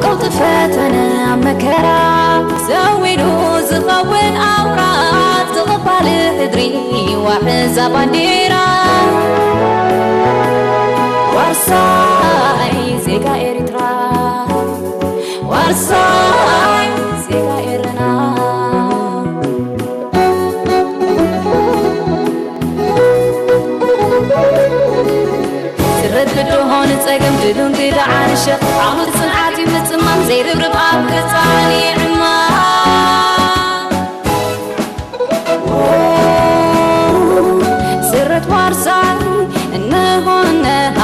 ቀውጢ ፈተነ ኣብ መከራ ዘዊዱ ዝኸውን ኣውራ ተቐባሊ ሕድሪ ዋሕዛ ባንዴራ ዋርሳይ ዜጋ ኤርትራ ዋርሳይ ዜጋ ኤረና ስረት ብድሆ ንጸገም ድሉን ግዳ ዓርሸ ዓወት ጽንዓት እዩ ምጽማም ዘይርብርብ ኣብ ቀጻሊ ዕማም ስረት ዋርሳይ እነሆ እነሃ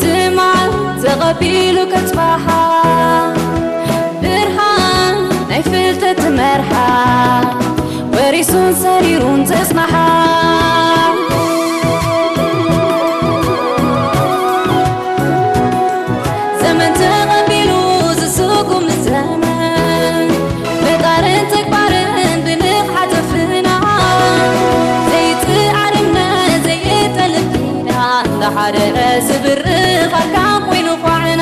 ትማል ተቐቢሉ ከጽባሓ ብርሃን ናይ ፍልጠት ትመርሓ ወሪሱን ሰሪሩን ተጽናሓ ዘመን ተቐቢሉ ዝስጉም ዘመን ብጣርን ተግባርን ብንቕሓት ኣፍና ዘይጥዓር እምነት ዘይጠልብ ኪዳን እንዳሓደረ ዝብርኽ ኣካል ኮይኑ ኳዕና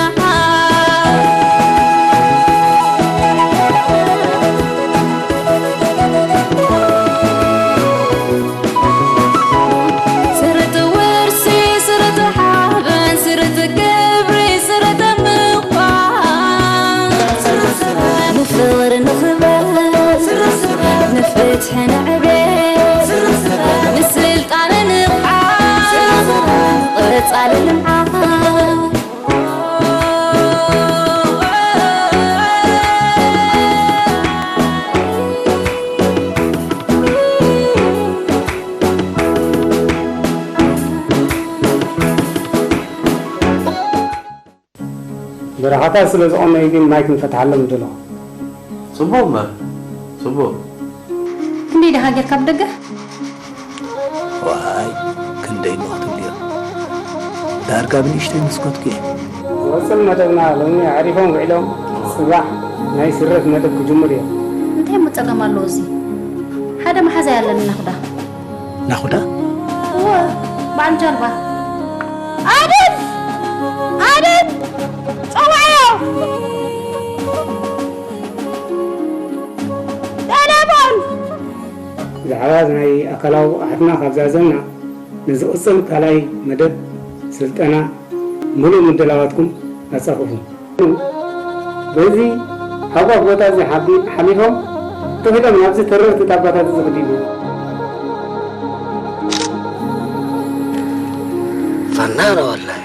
ስርት ውርሲ ስርት ሓበን ስርት ክብሪ ስርት ምዃን ንፍቕሪ ንኽበር ንፍትሒ ንዕቤት ንስልጣነ ንቕሓት ንቐጻሊ ልምዓት ብረኻታት ስለ ዝቖመዩ ግን ማይ ክንፈትሓሎም ንደሎ። ጽቡቕ እምበር ጽቡቕ። ክንደይ ደኻ ጌርካ ብደገ? ዋይ ክንደይ እሞ ክትብልዮ ዳርጋ ብንእሽተይ መስኮትኩ እየ። ዝቕጽል መደብና ሎሚ ኣዕሪፎም ውዒሎም ጽባሕ ናይ ስረት መደብ ክጅምር እዮም። እንታይ እሞ ጸገም ኣለዎ እዚ? ሓደ መሓዛይ ኣለኒ ናኹዳ። ናኹዳ? እወ በዓል ጃልባ። ኣቤት! ኣቤት! ጸውዓዮ! ቴሌፎን! ብዛዕባ ናይ ኣካላዊ ብቕዓትና ካብ ዛዘምና፣ ንዝቕጽል ካልኣይ መደብ ስልጠና ምሉእ ምድላዋትኩም ኣጻፍፉ። በዚ ሃጓፍ ቦታ እዚ ሓሊፎም ትኺዶም ናብዚ ተረርቲ ታባታት እዚ ክድይቡ። ፈናን ወላሂ።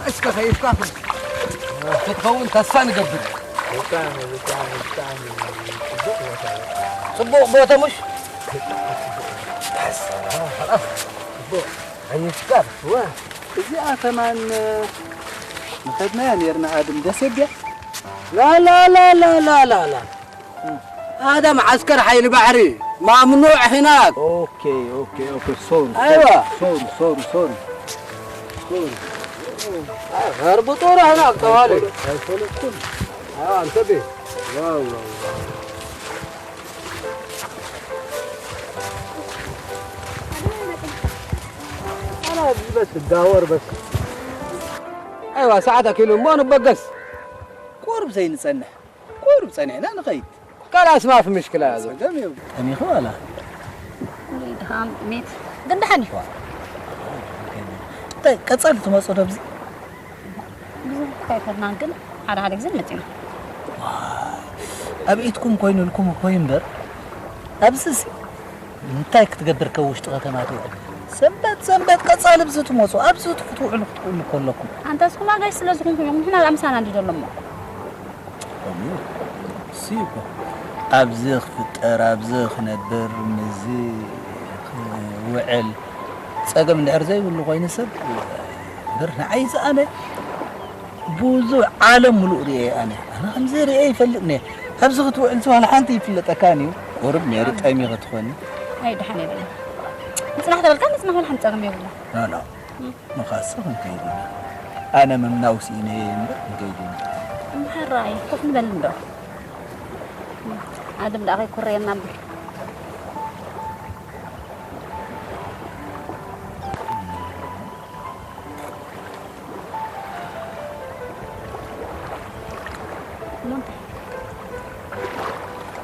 እስከ ከይፍካ ክትኸውን ተስፋ ንገብር። ጽቡቕ ቦታ እዩ። ጽቡቕ ቦታ ሙሽ? ጽቡቕ። ኣይፍካር። እዋ፣ እዚኣ ከማን ንኸድናያ ኔርና ኣድም ደሴ ድያ? ላላላላላላላ ኣዳ መዓስከር ሓይሊ ባሕሪ ማምኑዕ ሂናክ። ኦኬ ኦኬ ኦኬ ሶሪ ኣይዋ ሶሪ ሶሪ ሶሪ ሶሪ ሀርብጦ ራህና አካዋለ አይፈለኩም አንተ ቤ ዋው ዋው ዋው አላ በስ ዳወር በስ ኣይዋ ሰዓት ኣኪሉ እሞ ንበገስ ቁርብ ዘይንጸንሕ ቁሩብ ጸኒሕና ንኸይድ። ካላስ ማፊ ምሽክላ ያዘ። ጸገም የብሉ። ጠሚኺ ዋላ? ድኻም ሜት ግን ደሓን እዩ። እንታይ ቀጻሊ ትመጹ ዶ ኣብዚ? ብዙሕ እኳ ኣይኮንናን ግን ሓደ ሓደ ግዜ ንመጽእ ኢና። ኣብ ኢድኩም ኮይኑልኩም እኮ እዩ እምበር ኣብዚሲ እንታይ ክትገብር ከብ ውሽጢ ከተማ ትውዕል? ሰንበት ሰንበት ቀጻሊ ኣብዚ ትመጹ ኣብዚ ክትውዕሉ ክትውዕሉ ከለኩም። ኣንታስ ኩማ ጋሽ ስለ ዝኾንኩም እዮም ንሕና ኣምሳና እንዲ ዘሎ እሞ። ከምኡ እሱ እኮ ኣብዚ ክፍጠር ኣብዚ ክነብር ምስዚ ክውዕል ጸገም እንድሕር ዘይብሉ ኮይኑ ሰብ እምበር ንዓይ ዝኣነ ብዙሕ ዓለም ምሉእ ርእየ ኣነ ኣነ ከምዚ ርእየ ይፈልጥ ነ ኣብዚ ክትውዕል ዝባል ሓንቲ ይፍለጠካን እዩ ቁርብ ነይሩ ጠሚ ክትኾኒ ኣይ ድሓን የብለ ምጽናሕ ተበልካ ምጽናሕ ወላ ሓንቲ ጸገም የብሉ ኖ ኖ ንኻሲ ክንከይድ ኢና። ኣነ ምምናው ስኢነ እየ እምበር ክንከይድ ኢና። እምበሓር ረኣይ ኮፍ ንበል እንዶ። ኣድም ደኣ ከይኩረየና እምበር።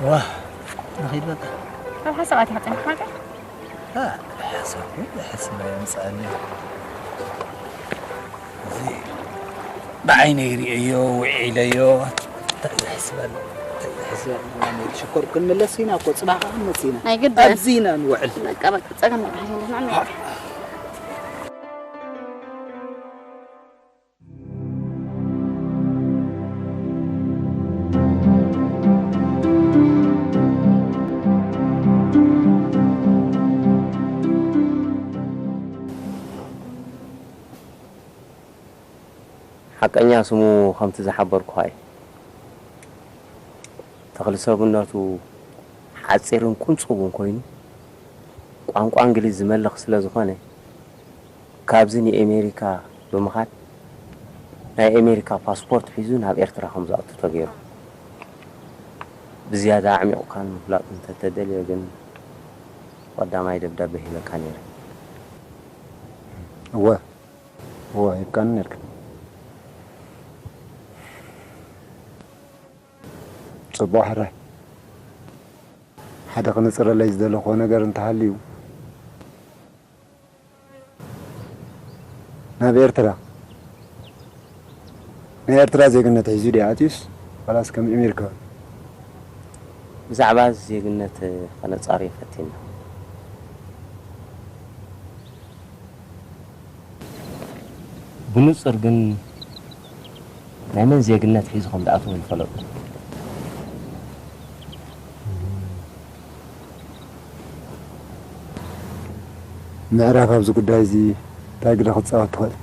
ዋ፣ ንኺድ በቃ። ኣብ ሓሳባት ኢኻ ጸኒሕካ ማለት እዩ? አ፣ ሓሳብ፣ ሓሳብ ኣይምጽኣኒ። እዚ ብዓይነይ ርእየዮ፣ ውዒለዮ። እንታይ ዝሕስበሉ? እንታይ ዝሕስበሉ? ሽኮር ክንምለስ ኢና እኮ፣ ጽባሕ ከኣ ክንመጽእ ኢና። ናይ ግድን። ኣብዚ ኢና ንውዕል። በቃ፣ በቃ፣ ጸገም የብልናን። ሓቀኛ ስሙ ከምቲ ዝሓበርኩኻ እዩ። ተኽሊ ሰብነቱ ሓጺርን ቁንጽውን ኮይኑ፣ ቋንቋ እንግሊዝ ዝመልኽ ስለ ዝኾነ፣ ካብዚ ንኤሜሪካ ብምኻድ ናይ ኤሜሪካ ፓስፖርት ሒዙ ናብ ኤርትራ ከም ዝኣቱ ተገይሩ። ብዝያዳ ኣዕሚቑካ ንምፍላጥ እንተተደልየ ግን፣ ቀዳማይ ደብዳበ ሂበካ ነይረ። እወ፣ እወ፣ ሂብካኒ ነይርካ። ጽቡቕ ሕራይ። ሓደ ክንጽረለይ ዝደለኹዎ ነገር እንተሃልዩ፣ ናብ ኤርትራ፣ ናይ ኤርትራ ዜግነት ሒዙ ድዩ ኣትዩስ ዋላስ ከም ኤሜሪካዊ? ብዛዕባ ዜግነት ከነጻርዮ ፈቲና። ብንጹር ግን ናይ መን ዜግነት ሒዙ ከም ዝኣተወ ይፈለጡ። ምዕራፍ ኣብዚ ጉዳይ እዚ እንታይ ግደ ክትጻወት ትኽእል?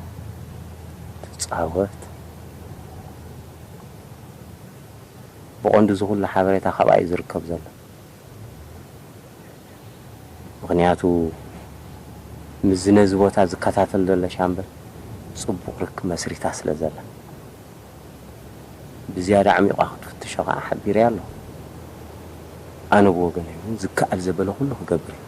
ትጻወት? ብቐንዱ እዚ ኩሉ ሓበሬታ ካብኣ እዩ ዝርከብ ዘሎ። ምኽንያቱ፣ ምስዚ ነዚ ቦታ ዝከታተል ዘሎ ሻምበል ጽቡቕ ርክብ መስሪታ ስለ ዘላ። ብዝያዳ ኣዕሚቑ ክትፍትሾ ከኣ ሓቢረያ ኣለኹ። ኣነ ብወገነይ እውን ዝከኣል ዘበለ ኩሉ ክገብር እየ።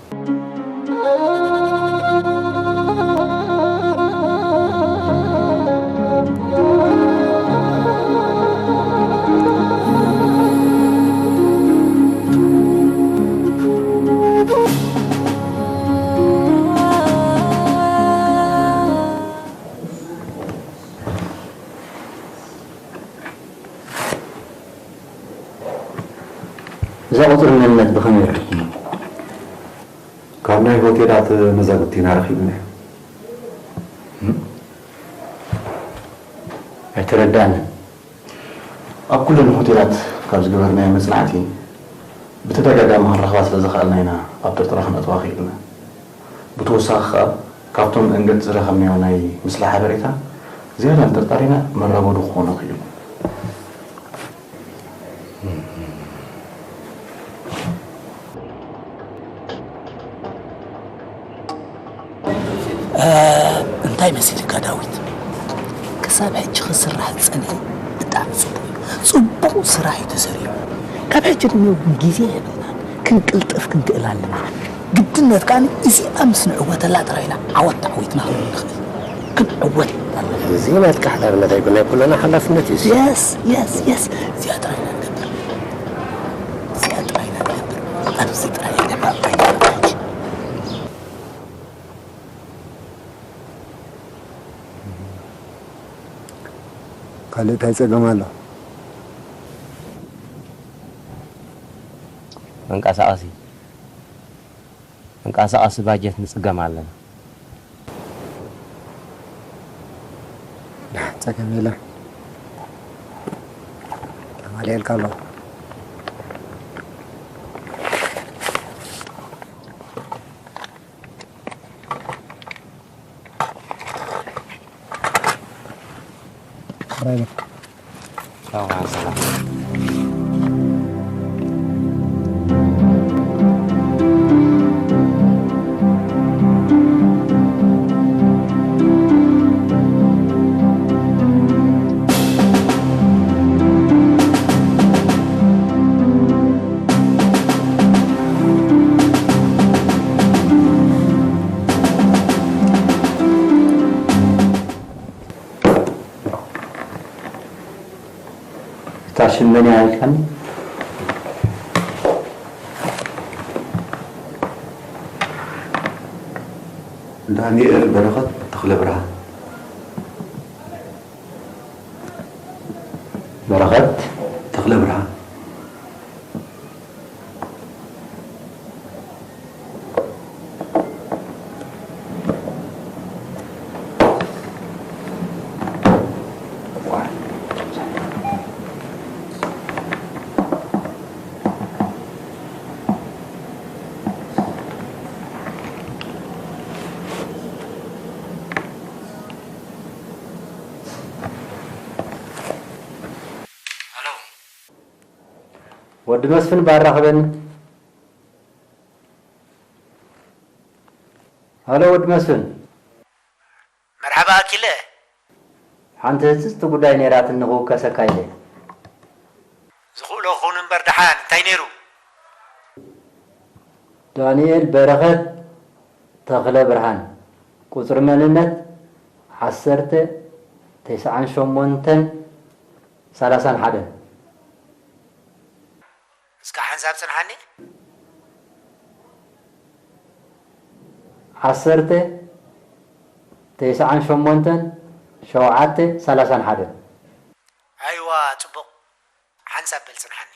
እዛ ቁጽሪ መንነት ብኸመይ ረኺብኩማ? ካብ ናይ ሆቴላት መዛግብቲ ኢና ረኺብናዮ። እም? ኣይተረዳእንን። ኣብ ኩለን ሆቴላት ካብ ዝገበርናዮ መጽናዕቲ፣ ብተደጋጋሚ ክንረኽባ ስለ ዝኸኣልና ኢና ኣብ ጥርጠራ ክነእትዋ ክኢልና። ብተወሳኺ ከኣ፣ ካብቶም እንግድ ዝረኸብናዮ ናይ ምስላ ሓበሬታ፣ ዝያዳ ንጥርጣሬና መራጎዲ ክኾኖ ክኢሉ። እ፣ እንታይ መሲልካ ዳዊት? ክሳብ ሕጂ ክስራሕ ዝጸንሐ ብጣዕሚ ጽቡቕ እዩ። ጽቡቕ ስራሕ እዩ ተሰሪሑ። ካብ ሕጂ ንኔው ግን ግዜ የብልናን። ክንቅልጥፍ ክንክእል ኣለና። ግድነት ከኣ እዚኣ ምስ ንዕወተላ ጥራይ ኢና ዓወት ተዓዊትና ክንብል ንኽእል። ክንዕወት ኣለና። እዚ ናትካ ሓላፍነት ኣይኮነ፣ ናይ ኩልና ሓላፍነት እዩ። የስ፣ የስ፣ የስ። እዚኣ ጥራይ ኢና ንገብር። እዚኣ ጥራይ ኢና ንገብር። ኣብዚ ጥራይ ኢና ንዓወት። ካልእ እንታይ ጸገም ኣሎ? መንቀሳቐሲ፣ መንቀሳቐሲ ባጀት ንጽገም ኣለና። ጸገም የለን። ተማሊኤልካ ኣሎ። እታ ሽም መን እያ ኢልካኒ? ዳንኤል በረኸት ተኽለብርሃን። በረኸት ተኽለብርሃን። ወዲ መስፍን ባራኽበኒ። ሃሎ ወዲ መስፍን። መርሓባ ኣኪለ። ሓንቲ ህጽጽቲ ጉዳይ ነይራትኒ ክውከሰካ ኢለ። ዝኽእሎ ክኹን እምበር ደሓን እንታይ ነይሩ? ዳንኤል በረኸት ተኽለ ብርሃን፣ ቁጽሪ መንነት ዓሰርተ፣ ተስዓን ሸሞንተን፣ ሰላሳን ሓደን። እስካ ሓንሳብ ጽንሓኒ። ዓሰርተ፣ ተስዓን ሸሞንተን፣ ሸውዓተ፣ ሰላሳን ሓደን። ኣይዋ ጽቡቕ። ሓንሳብ በል ጽንሓኒ።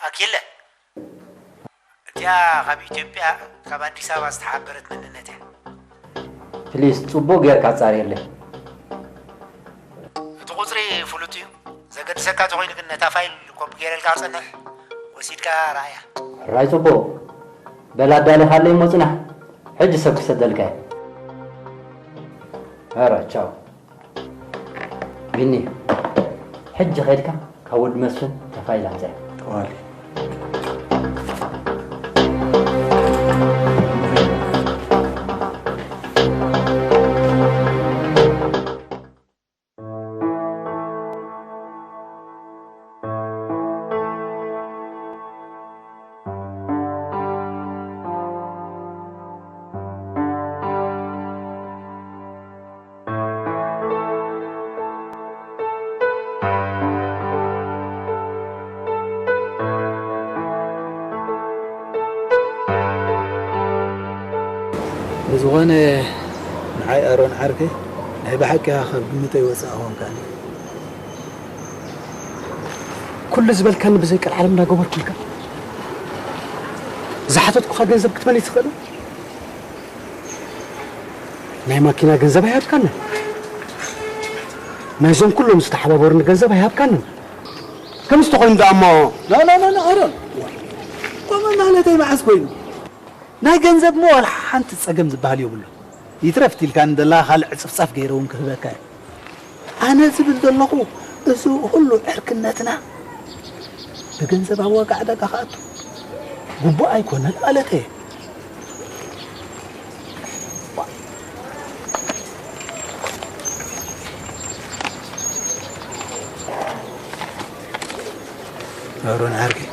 ኣኪለ፣ እቲኣ ካብ ኢትዮጵያ ካብ ኣዲስ ኣበባ ዝተሓበረት መንነት እያ። ፕሊስ ጽቡቕ ጌርካ ኣጻርየለይ። እቲ ቁጽሪ ፍሉጥ እዩ። ዘገድሰካ ተኾይኑ ግን ነታ ፋይል ኮፒ ጌረልካ ክጸንሕ ወሲድካ ረኣያ። ሕራይ ጽቡቕ። በል ኣዳሊኻለይ እሞ ጽናሕ። ሕጂ ሰብ ክሰደልካ እየ። ሕራይ ቻው። ቢኒ፣ ሕጂ ኸይድካ ካብ ወዲ መስፍን እታ ፋይል ኣምጽኣ። ጠዋሊ። ብዝኾነ ንዓይ ኣሮን ዓርከይ ናይ ብሓቂ ኢኻ ካብ ግምተይ ወጻእ ኣይኮንካን። ኩሉ ዝበልካኒ ብዘይ ቀልዓለም እናገበርኩልካ ዝሓተትኩኻ ገንዘብ ክትመልስ ትኽእል? ናይ ማኪና ገንዘብ ኣይሃብካንን። ናይዞም ኩሎም ዝተሓባበሩኒ ገንዘብ ኣይሃብካንን። ከምዚ ተኾይኑ ደኣ እሞ ኖ ኖ ኖ ኖ ኣሮን፣ ከምኡ ማለተይ መዓስ ኮይኑ? ናይ ገንዘብ እሞ ዋላ ሓንቲ ጸገም ዝበሃል የብሉ። ይትረፍ ትልካኒ ደላ ካልእ ዕጽፍጻፍ ገይረ እውን ክህበካ እየ። ኣነ ዝብል ዘለኹ እዚ ኩሉ ዕርክነትና ብገንዘብ ኣብ ዋጋ ዕዳጋ ክኣቱ ግቡእ ኣይኮነን ማለተይ እየ። ኣሮን ዓርከይ፣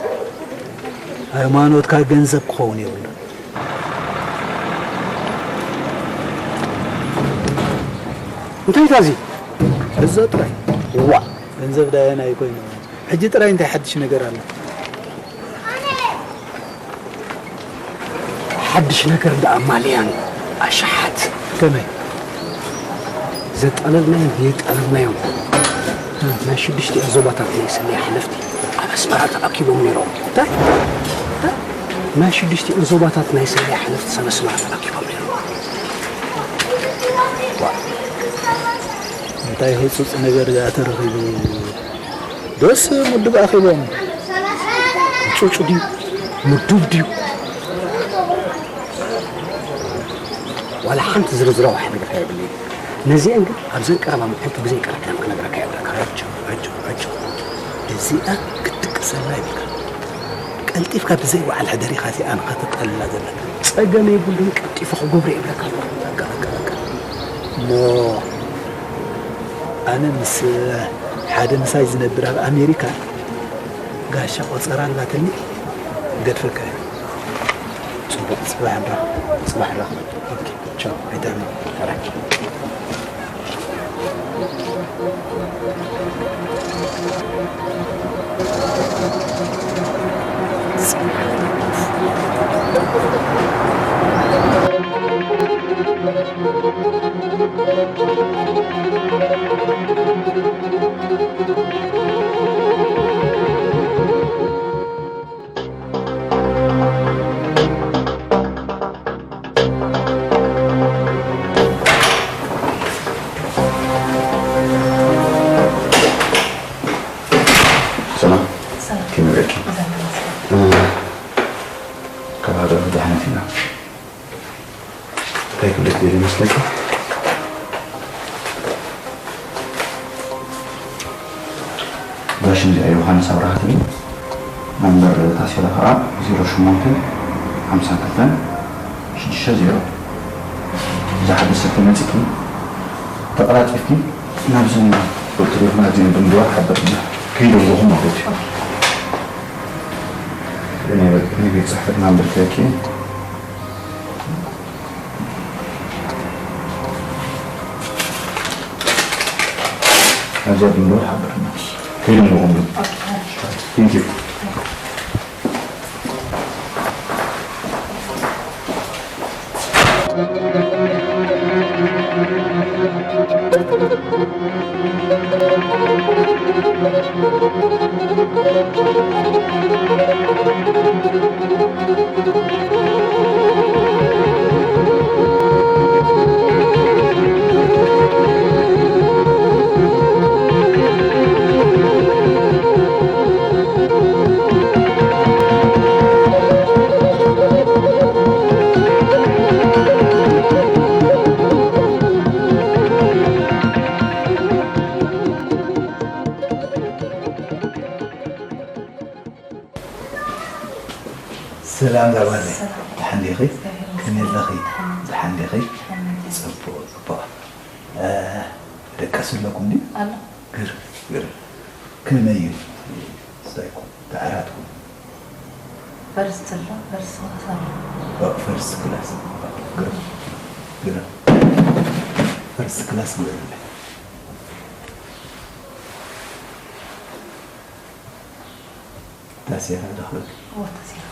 ሃይማኖትካ ገንዘብ ክኸውን የብሉን። እንታይ እዩ እዚ? እዞ ጥራይ። ዋእ! ገንዘብ ዳየናይ ኮይኑ? ሕጂ ጥራይ እንታይ ሓድሽ ነገር ኣሎ? ሓድሽ ነገር ደኣ ማልያን ኣሽሓት። ከመይ? ዘጠለልናዮም ዘየጠለልናዮም ናይ ሽዱሽቲኦም ዞባታት ናይ ስለያ ሓለፍቲ ኣብ ኣስመራ ተኣኪቦም ነይሮም። እንታይ? እንታይ? ናይ ሽዱሽቲኦም ዞባታት ናይ ስለያ ሓለፍቲ ኣብ ኣስመራ ተኣኪቦም ነይሮም። እንታይ ህጹጽ ነገር ደኣ ተረኺቡ? ዶስ ምዱብ ኣኺቦም? ጹጹ ድዩ? ምዱብ ድዩ? ዋላ ሓንቲ ዝርዝራዊ ሓበሬታ የብለይን። ነዚአን ግን ኣብዘን ቀረባ መዓልቲ ብዘይ ቀረብ ክነግረካ እየ። ረጆ፣ ረጆ፣ ረጆ። እዚኣ ክትድቅሰላ ይብልካ። ቀልጢፍካ ብዘይ በዓል ሕደር ኢኻ እዚኣ ንኸተጠልላ ዘለካ። ጸገም የብሉን፣ ቀልጢፈ ክገብሮ እየ ይብለካ ኣለኹ። በቃ፣ በቃ፣ በቃ። እሞ ኣነ ምስ ሓደ ምሳይ ዝነብር ኣብ ኣሜሪካ ጋሻ ቆጸራ ኣላትኒ፣ ገድፈካ እየ። ጽቡቕ፣ ጽባሕ ንራኸብ፣ ጽባሕ ንራኸብ። ኦኬ፣ ቻው፣ ኣይታ ሰላም። ሰላም። ከመይ ውዒልኪ? ሰላም ይመስገን። እ፣ ከባቢ ደሓናት ኢና። እንታይ ክብለኪ ደልየ ይመስለኪ? ዳሽን እዚኣ ዮሃንስ ኣብርሃ ትብል። ናምበር ታሴራ ከዓ ዜሮ ሸሞንተ ሓምሳ ክልተ ሽዱሽተ ዜሮ። እዛ ሓደሽ ሰብ ተመፂኪ ተቐላጢፍኪ ናብዘን ቁፅሪ ናዚኦም ብምድዋል ሓብርና። ከይደለኹ ማለት እዩ። ናይ ቤት ጽሕፈት ናምበር ክበኪ። ናዚኣ ብምድዋል ሓብርና። ከይደለኹ። Thank you። ሰላም ዛጓለይ። ሰላም። ደሓን ዲኺ? ሰላም። ከመይ ኣለኺ? ደሓን። ደሓን ዲኺ? ደሓን። ጽቡቕ፣ ጽቡቕ። እ፣ ደቀስ ኣለኩም ድዩ? ኣሎ። ግርም፣ ግርም። ከመይ እዩ? ስታይኩም፣ ተዓራትኩም? ፈርስት ኣሎ፣ ፈርስት ክላስ ኣሎ። ኦ፣ ፈርስት ክላስ። ግርም፣ ግርም። ፈርስት ክላስ ግበሩለይ። ታሴራ ዶ ክብል? እወ፣ ታሴራ።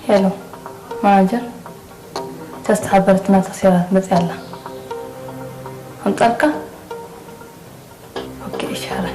ሄሎ፣ ማናጀር፣ እታ ዝተሓበረትና ታሴራ መፂኣ ኣላ። ኣምፃልካ? ኦኬ፣ እሺ፣ ሕራይ።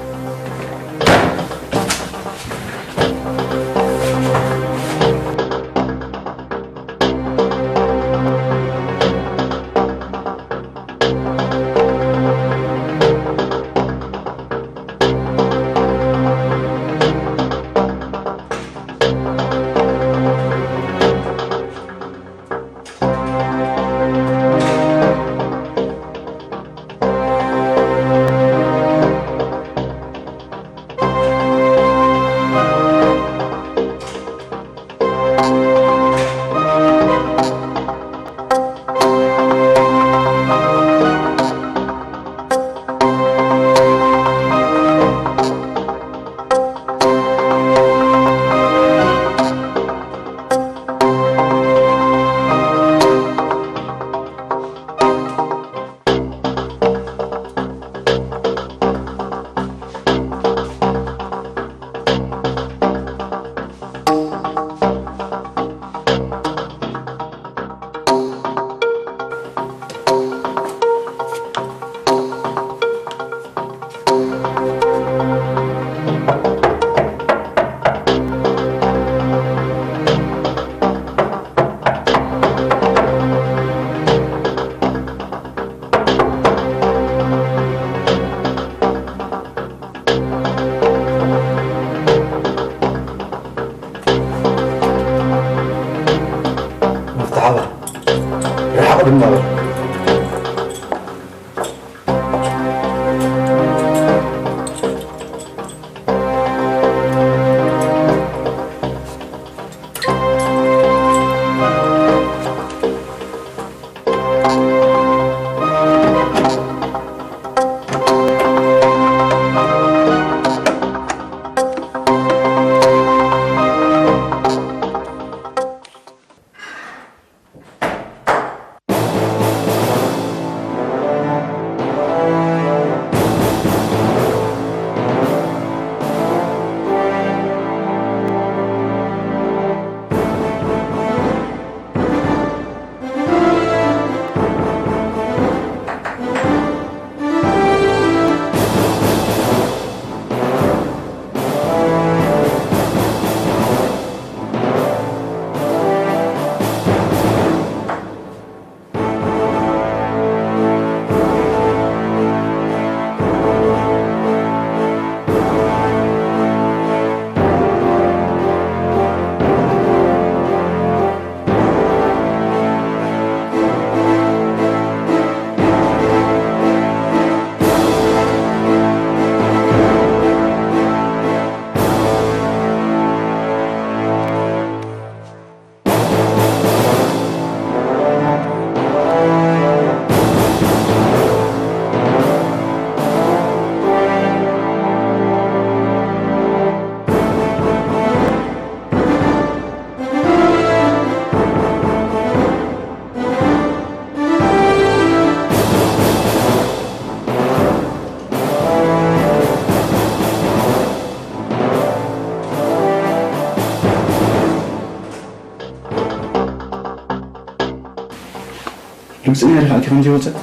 ጽንያ ዲኻ ኣኪ ከምዚ ይወጽእ?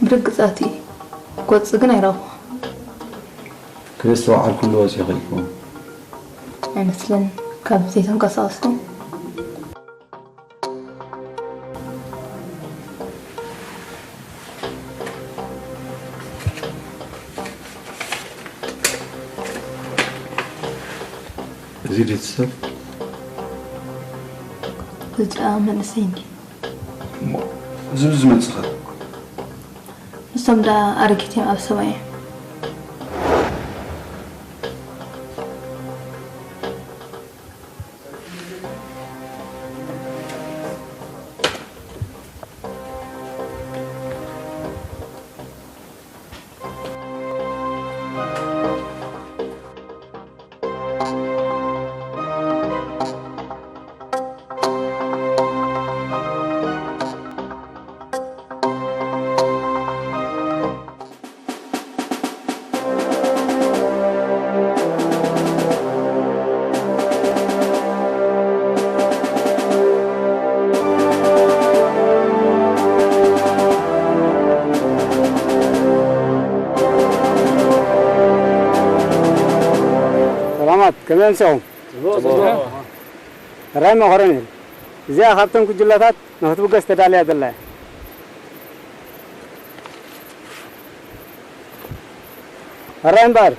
ብርግጽ ኣትዩ። ክወጽእ ግን ኣይረኣኹ። ክሪስቶ ዓርኩ እንዶ ወጺኡ ኸይኮን? ኣይመስልን። ካብ ዘይተንቀሳቐስኩም? እዚ ድዩ እቲ ሰብ? እዚ ጨኣ መንእሰይ እንድዩ። እሞ እዚ ዝመጽእ ኸ? ንሶም ደኣ ኣረጊት እዮም፣ ኣብ ሰባ እዮም። ሰላማት፣ ከመይ ኣምሲኹም? ሕራይ መኸረን እዩ። እዚኣ ካብተን ጉጅለታት ንኽትብገስ ተዳልያ ዘላ እያ። ሕራይ እምበኣር፣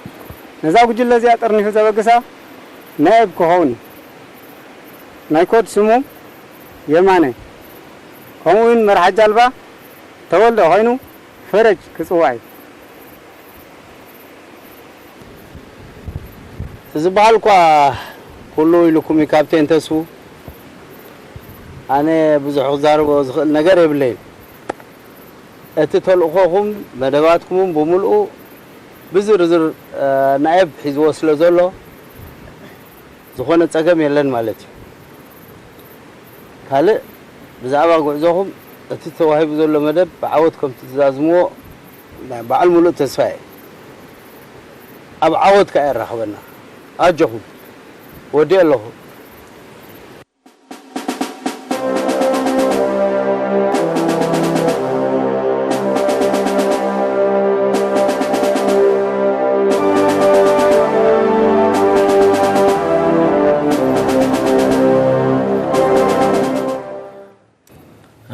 ነዛ ጉጅለ እዚኣ ጠርኒፉ ዘበግሳ ናኤብ ክኸውን እዩ። ናይ ኮድ ስሙ የማነ፣ ከምኡ እውን መርሓ ጃልባ ተወልደ ኮይኑ ፈረጅ ክጽዋዕ እዩ። እቲ ዝበሃል እኳ ኩሉ ኢሉኩም እዩ ካፕቴን ተስፉ። ኣነ ብዙሕ ክዛረቦ ዝኽእል ነገር የብለይን። እቲ ተልእኾኹም መደባትኩምን ብምልኡ ብዝርዝር፣ እ፣ ናኤብ ሒዝዎ ስለ ዘሎ ዝኾነ ጸገም የለን ማለት እዩ። ካልእ ብዛዕባ ጉዕዞኹም እቲ ተዋሂቡ ዘሎ መደብ ብዓወት ከም ትዛዝምዎ ናይ በዓል ሙሉእ ተስፋ እየ። ኣብ ዓወት ከኣ የራኽበና። ኣጆኹም። ወዲኤ ኣለኹ።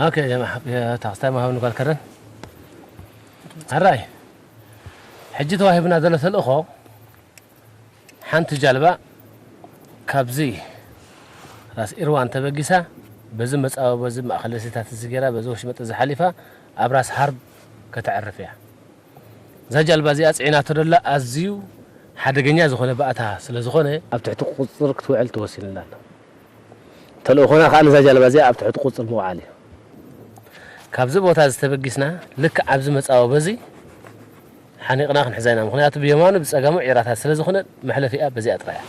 ኦኬ፣ ጀማዓ፣ ታክስታይ መሃብኒ ጓል ከረን። ሕራይ፣ ሕጂ ተዋሂብና ዘሎ ተልእኾ፣ ሓንቲ ጃልባ ካብዚ ራስ ኢርዋን ተበጊሳ፣ በዚ መጻወ፣ በዚ ማእከል ደሴታት እዚ ገይራ፣ በዚ ወሽመጥ እዚ ሓሊፋ፣ ኣብ ራስ ሃርብ ከተዕርፍ እያ። እዛ ጃልባ እዚኣ ጽዒናቶ ደላ ኣዝዩ ሓደገኛ ዝኾነ ባእታ ስለ ዝኾነ፣ ኣብ ትሕቲ ቁጽጽር ክትውዕል ተወሲንላ ኣሎ። ተልእኾና ከኣ ነዛ ጃልባ እዚኣ ኣብ ትሕቲ ቁጽጽር ምውዓል እዩ። ካብዚ ቦታ እዚ ተበጊስና፣ ልክዕ ኣብዚ መጻወ በዚ ሓኒቕና ክንሕዛ ኢና። ምኽንያቱ ብየማኑ ብጸጋሙ ዒራታት ስለ ዝኾነ፣ መሕለፊኣ በዚኣ ጥራይ እያ።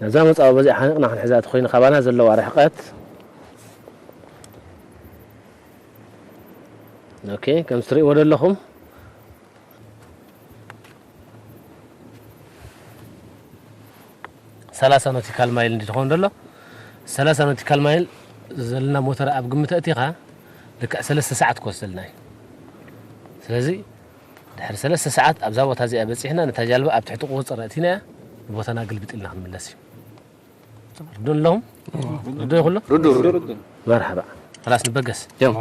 ነዛ መጻወ በዚኣ ሓኒቕና ክንሕዛ እቲ ኮይኑ ካባና ዘለዋ ርሕቀት፣ ኦኬ፣ ከም እትርእይዎ ዘለኹም፣ ሰላሳ ኖቲካል ማይል እንዲ ትኸውን ዘሎ፣ ሰላሳ ኖቲካል ማይል ዘለና ሞተር ኣብ ግምት ኣእቲኻ ልክዕ ሰለስተ ሰዓት ክወስደልና እዩ። ስለዚ ድሕሪ ሰለስተ ሰዓት ኣብዛ ቦታ እዚኣ በጺሕና፣ ነታ ጃልባ ኣብ ትሕቲ ቁጽጽር ኣእቲናያ፣ ንቦታና ግልብጥ ኢልና ክንምለስ እዩ። ርዱእ ኣለኹም? ርዱእ ይኹሎ? ርዱእ፣ ርዱእ። መርሓባ። ኸላስ ንበገስ። እዮም።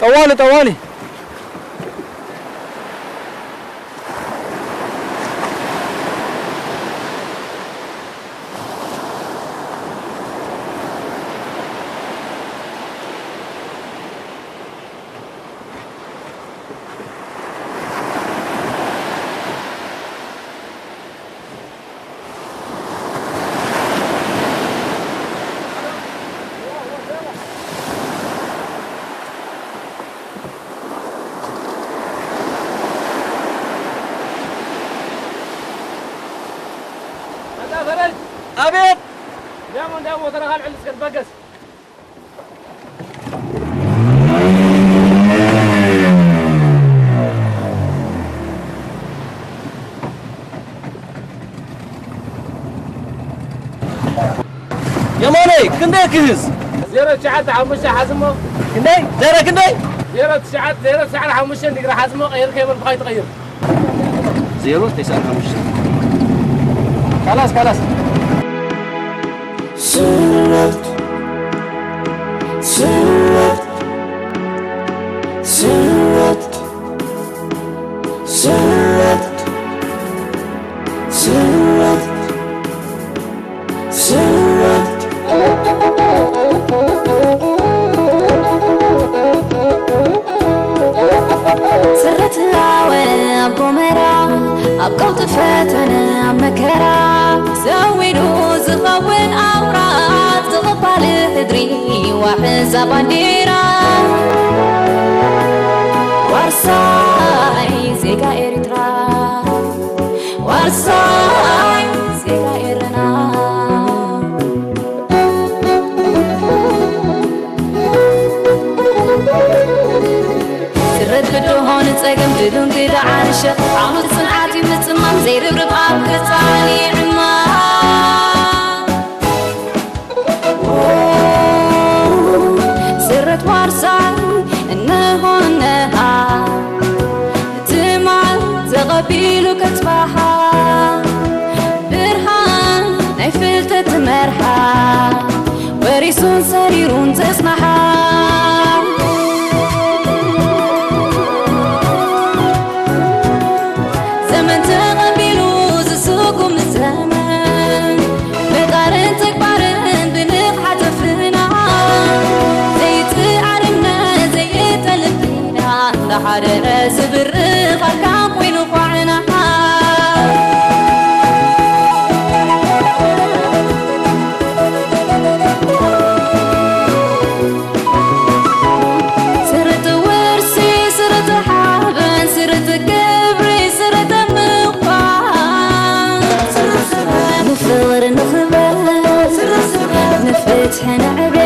ጠዋሊ፣ ጠዋሊ። ኣቤት! የማነይ፣ ክንደይ ክህዝ? ዜሮ ትሽዓተ ሓሙሽተ ሓዝሞ። ክንደይ? ዜሮ ክንደይ? ዜሮ ትሽዓተ፣ ዜሮ ትሽዓተ ሓሙሽተ ዲግሪ ሓዝሞ፣ ቀይር ከይበልኩ ኣይትቐይር። ዜሮ ተስዓን ሓሙሽተን። ካላስ፣ ካላስ። ስረት፣ ስረት፣ ስረት፣ ስረት፣ ስረት። ስረት። ስረት ላወ ኣብ ጎመራ፣ ኣብ ቀውጢ ፈተነ ኣብ መከራ፣ ሰዊዱ ዝኸውን ኣውራ፣ ዝቕባል ህድሪ ዋሕዛ ባንዴራ። ዋርሳይ ዜጋ ኤርትራ፣ ዋርሳይ ዜጋ ኤረና። ስረት ብድሆ ንጸገም ድሉን ግዳ ዓርሸ፣ ዓውዲ ጽንዓት እዩ ምጽማም፣ ዘይርብርብ ኣብ ክርጻን ይዕማም። ስረት ዋርሳይ እንሆ እነሃ፣ ትማል ተቐቢሉ ከጽባሓ፣ ብርሃን ናይ ፍልጠት መርሓ፣ ወሪሱን ሰሪሩን ዘጽናሓ። ዘመን ተቐቢሉ ዝስጉም ዘመን፣ ምጣርን ተግባርን ብንቕሓት ኣፍና፣ ዘይትዓርነ ዘይተልብና፣ እንዳሓደረ ዝብርኽ ኣርካን ኮይኑ ኳዕና። ስርት ውርሲ፣ ስርት ሓበን፣ ስርት ክብሪ፣ ስርት ምዃን። ንፍቕሪ ንኽበር፣ ንፍትሒ ንዕቤ፣